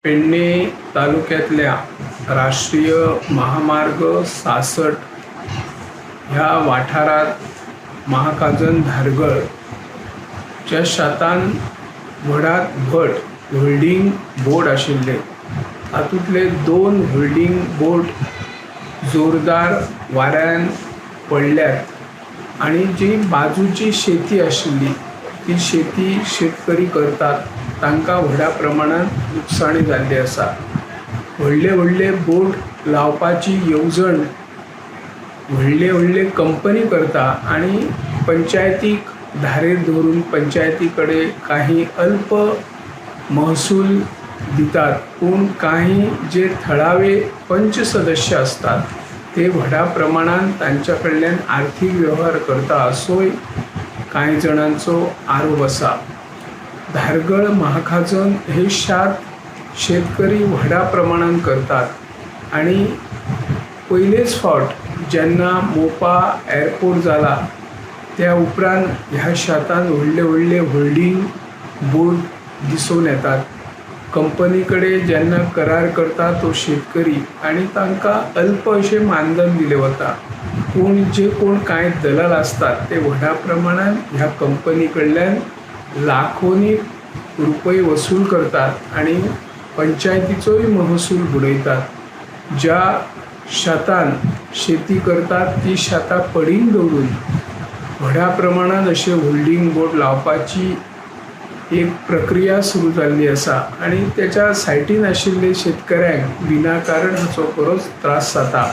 पेडणे तालुक्यांतल्या राष्ट्रीय महामार्ग 66 ह्या वाठारांत महाखाजन धारगळच्या शेतान व्हडात व्हड होल्डींग बोर्ड आशिल्ले. तातूंतले दोन होल्डींग बोर्ड जोरदार वाऱ्यान पडल्यात आनी जी बाजूची शेती आशिल्ली ती शेती शेतकरी करतात, तांकां व्हडा प्रमाणांत लुकसाणी जाल्ली आसा. व्हडले व्हडले बोर्ड लावपाची येवजण व्हडले व्हडले कंपनी करता आनी पंचायतीक धारेर दवरून पंचायती कडेन काही अल्प महसूल दितात, पूण काही जे थळावे पंच सदस्य आसतात ते व्हडा प्रमाणान तांच्या कडल्यान आर्थीक वेव्हार करता, असोय कांय जाणांचो आरोप आसा. धारगळ महाखाजन हे शेत शेतकरी व्हडा प्रमाणान करतात आनी पयलेच फावट जेन्ना मोपा एरपोर्ट जाला, त्या उपरांत ह्या शेतान व्हडले व्हडले होल्डींग बोर्ड दिसून येतात. कंपनी कडेन जेन्ना करार करता तो शेतकरी आनी तांकां अल्प अशें मानधन दिलें वता, पूण जे कोण कांय दलाल आसतात ते व्हडा प्रमाणान ह्या कंपनी कडल्यान लाखोनी रुपये वसूल करतात आनी पंचायतीचोय महसूल बुडयतात. ज्या शेतान शेती करतात ती शेतां पडींग दवरून व्हडा प्रमाणान अशें होल्डींग बोर्ड लावपाची एक प्रक्रिया सुरू जाल्ली आसा आनी तेच्या सायटीन आशिल्ले शेतकऱ्यांक विनाकारण हाचो बरोच त्रास जाता.